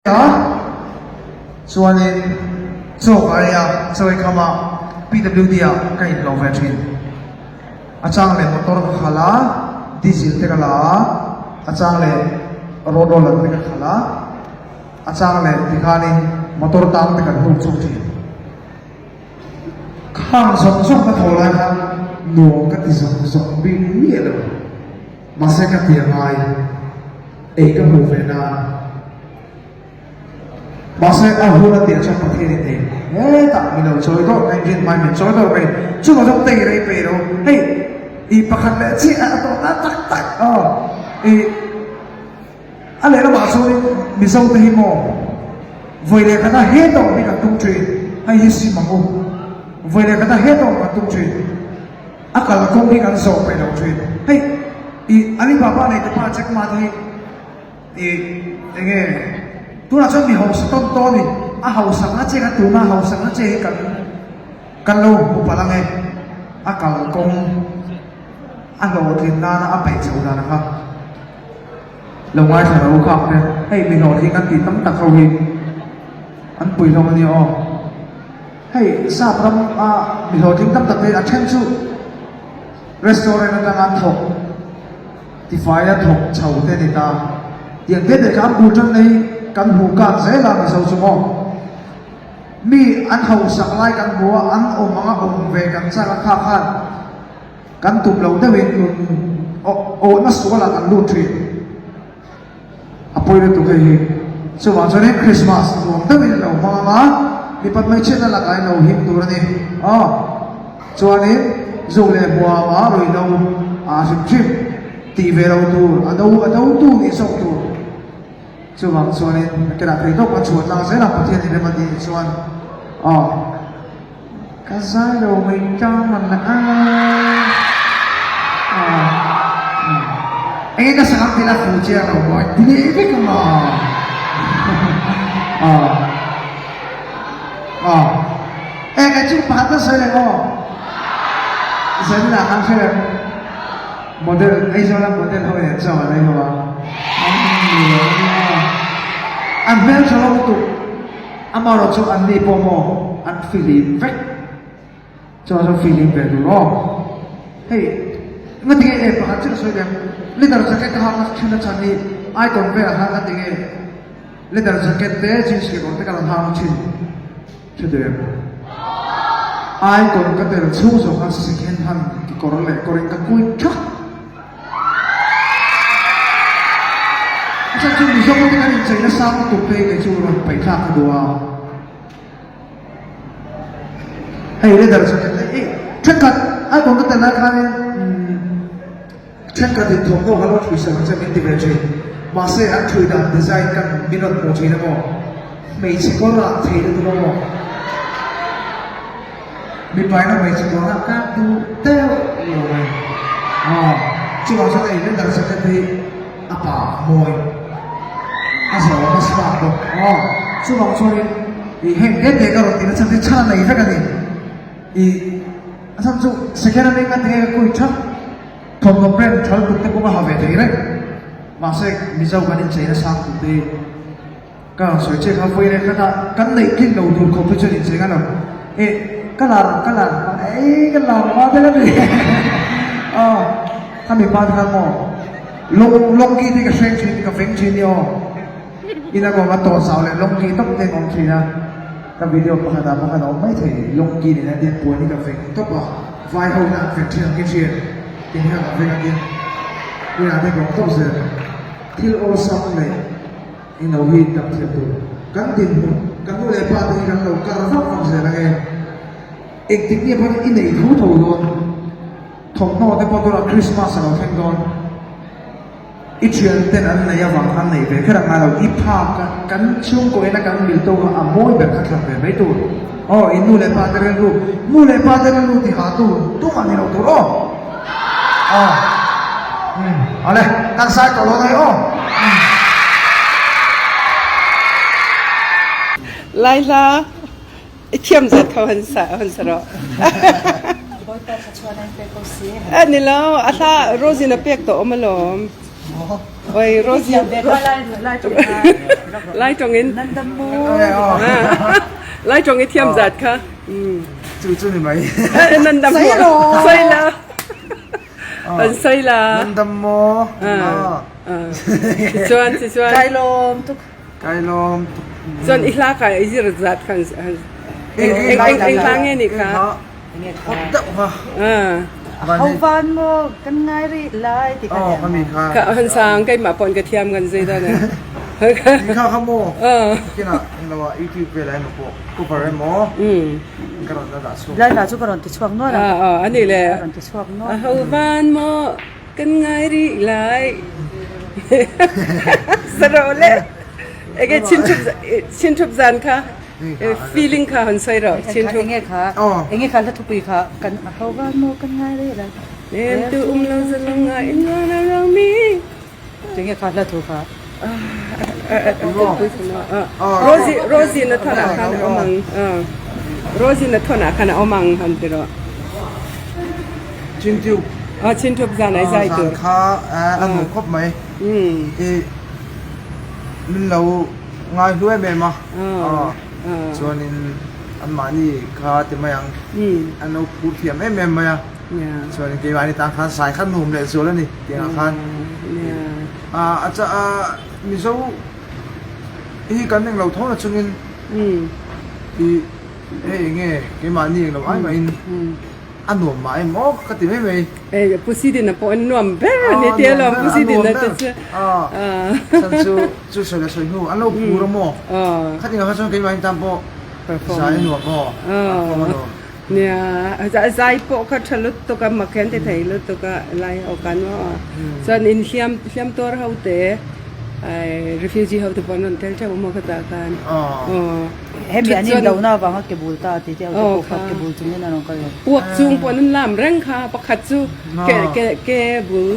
A, chuanin chaw ka ei a, chaw ei khamah PWD ah ka inhlawh ve thin. A chang leh motor ka khalh a, diesel te ka la a, a chang leh road roller te ka khalh a, a chang leh tikhanin motor tang te kan hnuk chuk thin. Khang zawng zawng ka thaw lai khan nuam ka ti zawng zawng bik miah lo. Mahse ka ti a ngai, ei ka hmuh ve nan. Mahse a hun a tih chuan Pathian in ei hetah min lo chawi dawrh mai, rin hmai min chawi dawrh mai. Chuvang chuan tei rei pei lo, hei i pakhat leh chiah a tawh ta tak tak aw i a lehlamah chuanin Mizo te hi maw vawi leh khata he tawng hi kan tum thin, hei hi sim ang u, vawi leh khata he tawng kan tum thin. A kal kawng hi kan zawh peih lo thin. Hei i Alibaba nei te pa Jack Ma te hi i enge tunah chuan mi hausa tawn tawn in a hausakna che kha tuna hausakna che hi kan kan lo hmu palh ange a kal kawng a hlawhtlin nana a peih chho dan kha lo ngaithla ro khak te hei mi hlawhtling kan tih tam tak ho hi an pui hlawm ania aw. Hei sap ram a mi hlawhtling tam tak te a then chu restaurant atanga thawk tifai a thawk chho te ni ta. Tiang te te kha an bul tan na hi kan hmu kak zel a Mizo chu maw. Mi an hausak lai kan hmu a an awm anga awm ve kan chak a kha khan kan tum lo deuhin nun awhna sualah kan lut thin. A pawi lutuk hei hi. Chuvang chuanin Christmas nuam deuhin a lo hmang ang a, mipat hmeichhiatna lakah in lo him tur a ni. Aw. Chuanin zu leh hmuama ruihhlo aa hrim hrim tih ve lo tur, a do a do tu nih zawk tur. Chuvang chuanin a kenah thei tawp kan chhuah tlang zel ang Pathian in rem a tih chuan. Aw. Ka zai lo mai tang man la a. Enge ka sang tila fu chiang lo maw ti leh vek ang a. Enge chu pakhat ka sawi leh maw. Zan lah khan hre reng model Aizawl a model ho nen chuan an ei ho a. An hmeltha lo lutuk. Amaherawh chu anni pawh maw an fihlim vek chuan chuan fihlim ve tur aw. Hei nga tinge e pakhat chiah sawi lem leather jacket ka hak na thin a chhan hi icon velah khan nga tinge leather jacket te jeans kekawr te ka rawn hak na thin hre duh em? Icon ka tel chhung zawh khan second hand kekawr leh kawrin ka kui thak. A chhan chu Mizo te kan inchei nasa lutuk te kei chu rawn paih thlak ka duh a. Hei leather chu kan ei thenkhat ai kawng ka tel lai khanin thenkhat in thawmhnaw kha lo thui sak ang che min ti ve thin. Mahse an thui dan design kan min rawn hmuh thin emaw hmeichhe kawr ah thei lutuk emaw Mipa ina hmeichhe kawrah ka duh deuh lo mai. Aw, chuvang chuan hei leather jacket hi a pa a mawi, a zawm a smart bawk. Aw, chuvang chuanin ih heng te te ka rawn tihna chhan hi chhan a nei vek a ni. Ih, a chhan chu second hand eng a tinge ka kui thak, thawmhnaw brand thal tuk te pawh ka ha ve thei reng. Mahse Mizo kan inchei nasa tuk te hi. Ka rawn sawi che kha vawi leh khat a, kan neih tlin lo tur khawp hi chuan incheng a lo. Eh, ka lar ka lar hma ei ka lar hma te ka ti aw khami hma te khan maw lawng lawngki te ka hreng thin ka veng thin ni aw ina kawng a tawh zau leh lawngki tawp te an awm thin a ka video pakhat ah pakhat a awm mai thei lawngki nena tiang puan hi ka veng tawp a vai ho in an veng thin ang ki thin tin hian an veng a tin inah te ka awm tawp zel thil awlsam leh I no hi tak thiam tur. Kan dinhmun, kan nu leh pa te hi kan lo kar vak vak zel ange. Engtik nge pawn i nei tho tho dawn. Thawmhnaw te pawh tunah Christmas a lo thleng dawn. I thian ten an nei avang khan nei ve kher a ngai lo. I phak a, kan chhungkaw ina kan mil tawk a, a mawi ber kha thlan ve mai tur. Aw, in nu leh pa te rilru, nu leh pa te rilru ti ha tu tumah ni lo tur aw. Aw. Umm, awle, kan sai tawh lo daih aw. Umm. Lai hla i thiam zat kho han sa han sa rawh. Bawipa thlachuan an pek ko si. A ni lo, a hla Rosin a pek tawh awm alawm. Oi Rosie Lai tawng in Lai tawng i thiam zat kha. Chu chu ni mai. Nan dam maw? Sai la. An sai la. Nan dam maw? Chuan ti chuan. Kai lawm tuk. Kai lawm tuk. Chuan i hla kha i zir zat khan eng eng hla nge ni kha? Hot deuh kha. Ho van maw kan ngai rih lai ti kha Oh, kami kha. Ka han sang keimah pawh in ka thiam kan zei dan. Ti kha kha maw? Kina englo ah YouTube vel ah emaw pawh cover emaw ka rawn la dah chhuak. Lai hla chu ka rawn ti chhuak nual ang. Ani le. Ka rawn ti chhuak nual. Ho van maw kan ngai rih lai. Saro le. Ege chin thup chin thup zan kha. Feeling kha han sawi rawh chin thu. Enge kha enge kha hla thupui kha kan a ho van maw kan ngai rei la. Nem tu um lo zalong nga in nga na rang mi. Enge kha hla thu kha. Rosie Rosie na thona khan a awm ang. Rosie na thona khan a awm ang han ti rawh. Chin thu. Chin thup zan ai zai tur. Zan kha a nuam khawp mai. I min lo ngai hlu em em a chuanin anmahni kha ti mai ang an lo phur thiam em em mai a chuanin keimahni tan khan sai kha nuam leh zual a ni tih ang khan a cha a mizo hi kan englo tho na chungin i hei enge keimahni englo ai mahin A nuam mah em aw ka ti mai mai. Ei Pu Sidina pawh an nuam ber a ni tia lawm Pu Sidina te chu. Chan chu chu sawi leh sawi hnu an lo phur a maw? Khatin ah kha chuan keimah in tan pawh zai a nuam maw? Perform a nuam. Nia zai pawh kha tha lutuk a mak hian ti thei lutuk a lai ho kan maw? Chuan in hliam hliam tuar ho te refugee ho te pawh an rawn tel teuh maw khatah khan. Hemi an inlohna avanga ke bul ta tih te ho te pawh kha ke bul chungin an rawn kal lo. Puak chung pawh an lam reng kha pakhat chu ke ke ke bul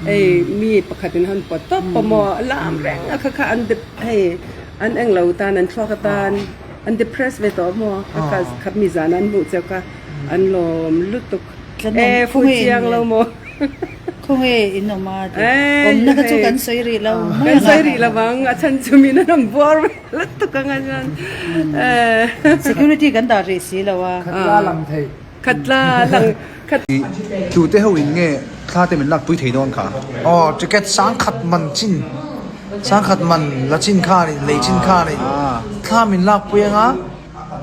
hei mi pakhatin han pawt tawp pawh maw a lam reng a kha kha an dep hei an englo tan an thluak atan an depress ve tawh maw a kha kha mi zan an hmuh cheu kha an lawm lutuk e fu chiang lo maw. Khawnge in awm a ti. Awmna kha chu kan sawi rih lo mai ang. Kan sawi rih lo ang, a chhan chu min an rawn buar ve lutuk ang a chuan. Security kan dah rih si lo a. Khatla lang thei. Khatla lang khat. Tute ho in nge thla te min lakpui thei dawn kha? Aw ticket sangkhat man chin, sangkhat man la chin kha a ni, lei chin kha a ni. Thla min lakpui anga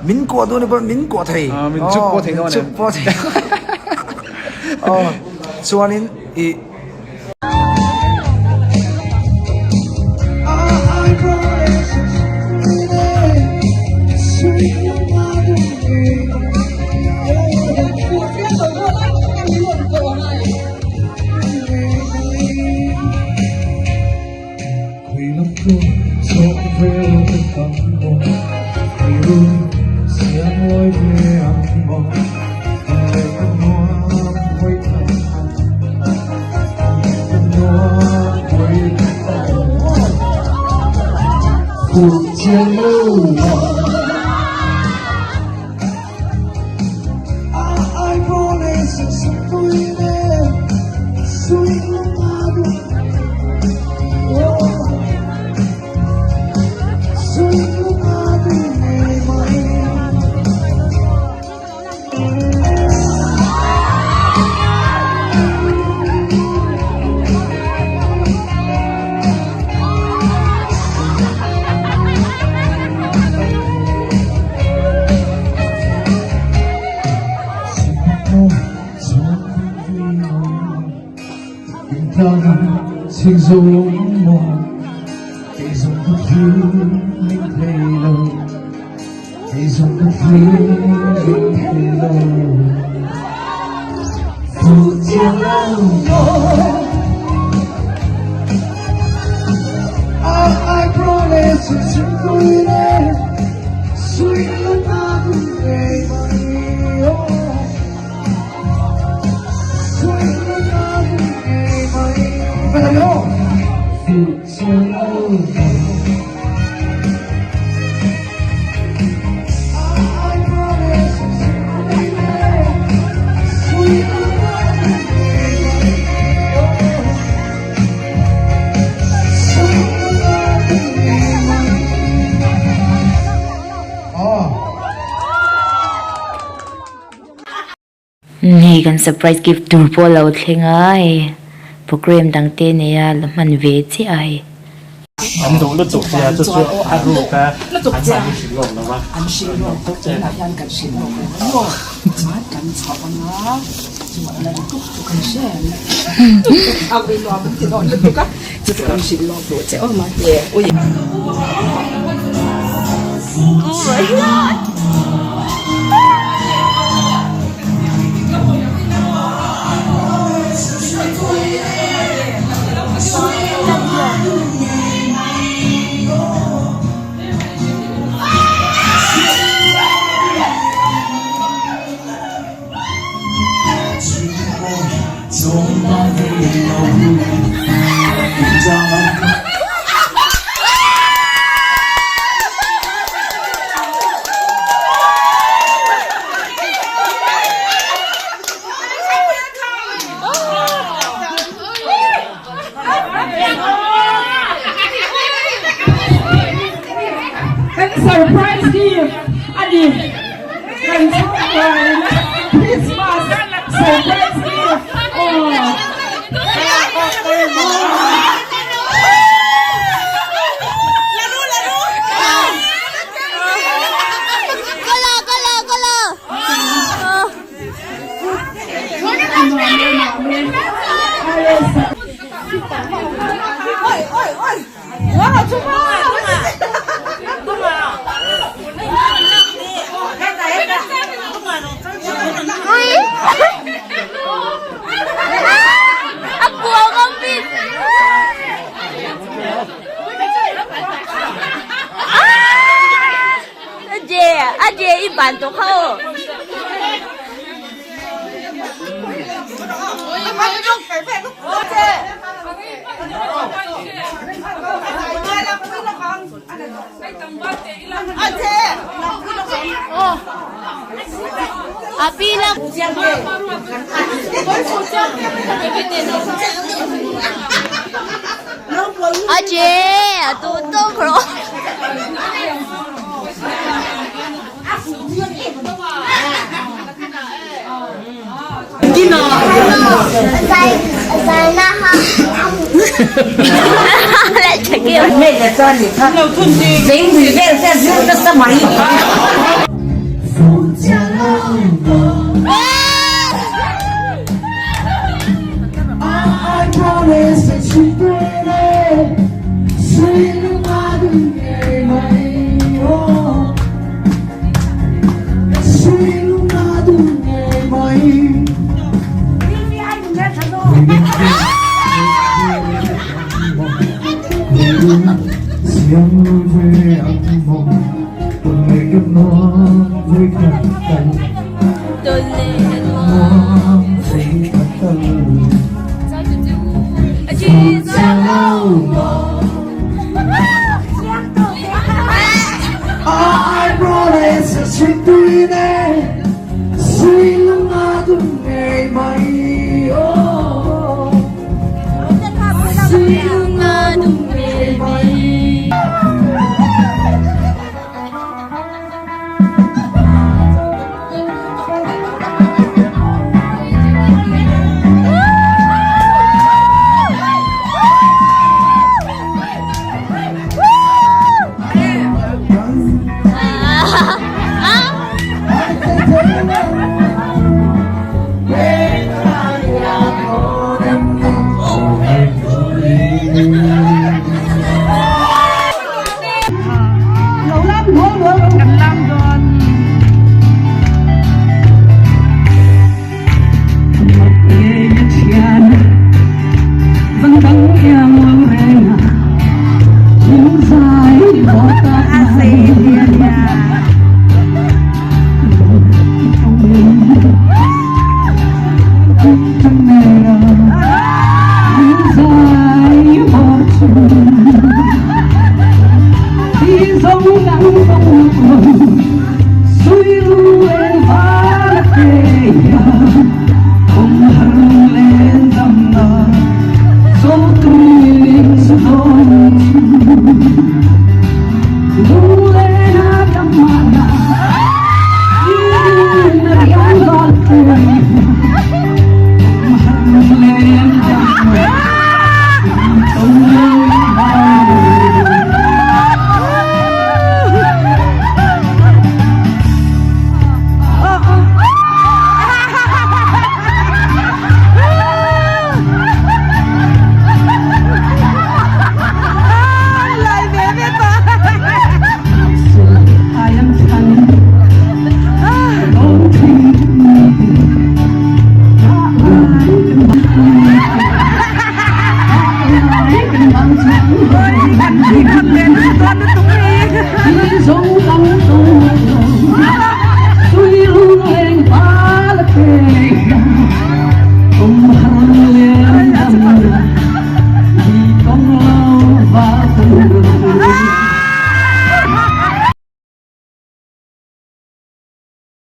Min kuah dawn pawh min kuah thei. Min chuk pawh thei dawn em? Min chuk pawh thei. Aw chuanin i. Hei kan surprise gift tur pawh a lo thleng a hei program dang te nei a la hman ve chiah a hei. An duh lutuk sia chu chu a ruk a an mahni hrilh lawk lo va an lawm tawp che. Kan surprise gift a ni. Kan chhungkua in Christmas surprise gift aw.